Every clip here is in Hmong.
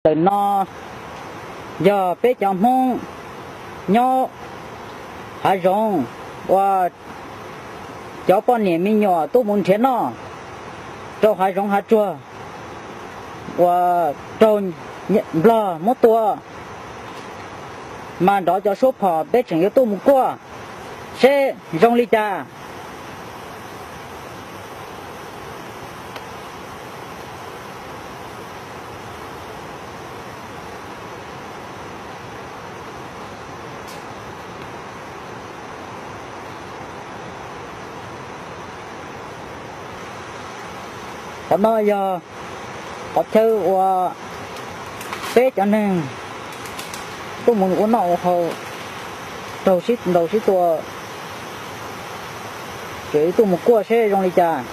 Ntawm no yog peb cov Hmoob nyob hav zoov uas cov poj niam me nyuam tuaj mus nrhiav noj rau hav zoov hav tsuag uas raug Nplog muab tua, mas nrov cov suab phom peb tseem yuav tuaj mus kuaj seb zoo li cas. Qhov no yog qhov chaw uas peb cov neeg tuaj mus ua noj ua haus raug sib ntaus sib tua, tseem tuaj mus kuaj seb zoo li cas.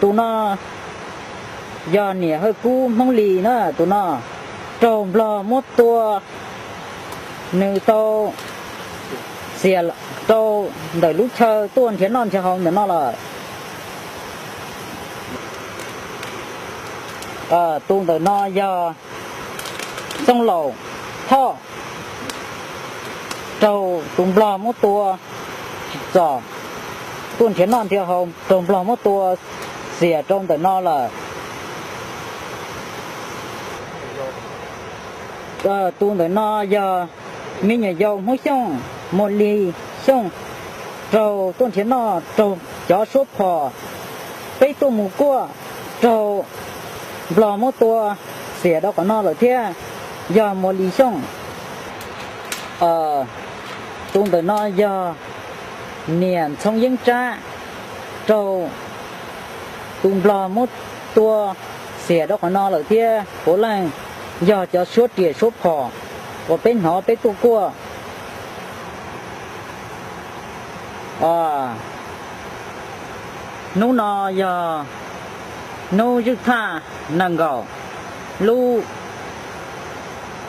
Tus no yog niam Hawj Kub Hmoob Lis na, tus no raug Nplog muab tua, nws tau xiam rau ntawm lub chaw tuaj nrhiav noj nrhiav haus ntawm no lawm. Tus ntawm no yog Txooj Laum Thoj, raug tus Nplog muab tua txom, tuaj nrhiav noj nrhiav haus raug Nplog muab tua xiam rau ntawm no lawm. Tus ntawm no yog me nyuam yaus Hmoob Xyooj, Muas Lis Xyooj, raug tuaj nrhiav noj raug cov suab phom, peb tuaj mus kuaj raug Nplog muab tua xiam rau qhov no lawm thiab, yog Muas Lis Xyooj. Tus ntawm no yog niam Ntxhoo Yeeb Tsab, raug tus Nplog muab tua xiam rau qhov no lawm thiab, puav leej yog cov suab riam suab phom uas peb hnov peb tuaj kuaj. Hnub no yog hnub zwj thaj nees nkaum lub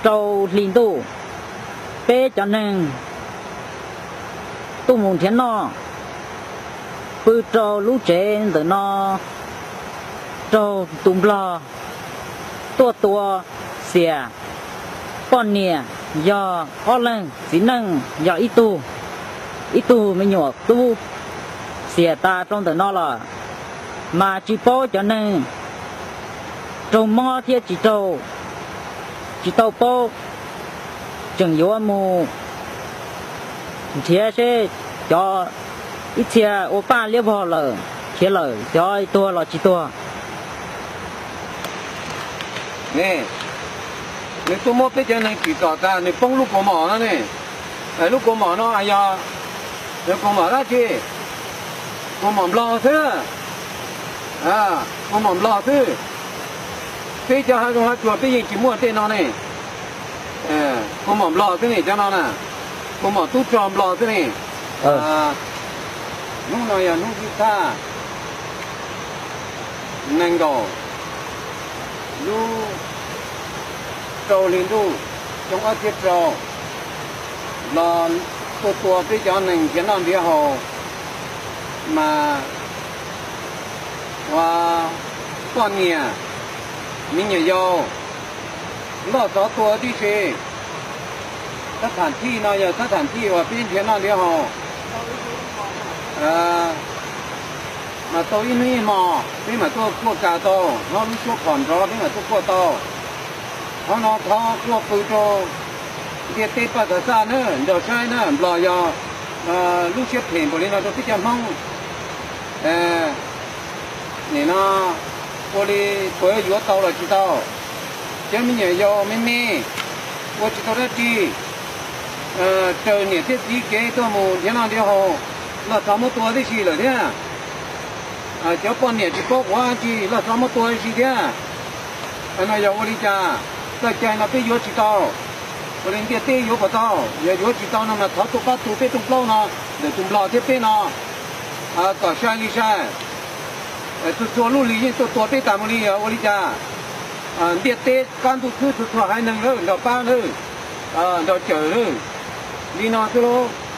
rau hli ntuj, peb cov neeg tuaj mus nrhiav noj pw rau lub tsev ntawm no, raug tus Nplog tuaj tua xiam, poj niam yog ob leeg, txiv neej yog ib tug, ib tug me nyuam tub xiam tas rau ntawm no lawm, mas tsis paub cov neeg raug mob thiab tsis raug, tsis tau paub, tseem yuav mus nrhiav seb cov ib txhia ua paj liab vog lawm khiav lawm, cov tuag los tsis tuag. Ne, nws tuaj muab peb cov neeg tsim txom tas nws poob lub kaus mom no ne. Lub kaus mom no yog, yog kaus mom dab tsi? Kaus mom Nplog xwb. Kaus mom Nplog xwb. Peb cov hav zoov hav tsuag peb yeej tsis muaj tej no ne. Kaus mom Nplog xwb ne, cov no na, kaus mom tub rog Nplog xwb ne. Hnub no yog hnub thib thaj nees nkaum lub rau hli ntuj xyoo ob txhiab rau, los tuaj tua peb cov neeg nrhiav noj nrhiav haus, mas ua poj niam, me nyuam yaus, loj xov tua tib si. Thab tham thij no yog thab tham thij uas peb nrhiav noj nrhiav haus, mas tau ib hnub ib hmo peb mam tuaj kuaj kas tau, hnov lub suab phom nrov peb mam tuaj kuaj tau. Qhov no thov kuaj pw rau ntiaj teb paj tag xaj na, nrog saib na, Nplog yog lub siab phem npaum li no rau peb cov Hmoob. Nim no ua li puas yuav tau los tsis tau, cov me nyuam yaus me me ua tsis tau dab tsi, raws niam thiab txiv kev tuaj mus nrhiav noj nrhiav haus, loj txog muab tua tib si lawm thiab. Cov poj niam tsis paub quav tsi loj txog muab tua tib si thiab. No yog ua li cas? Txoj cai no peb yuav tsis tau, ua li ntiaj teb yuav puas tau? Yog yuav tsis tau no mas thov tuaj pab tu peb rooj plaub no, ntawm tus Nplog thiab peb no. Kom sai li sai, txhua txhua lub hlis yeej tuaj tua peb tas mus li, ua li cas? Ntiaj teb qab ntuj khwb txhua txhua haiv neeg lawm nrog pab lawm, nrog cawm lawm li no xwb lauj.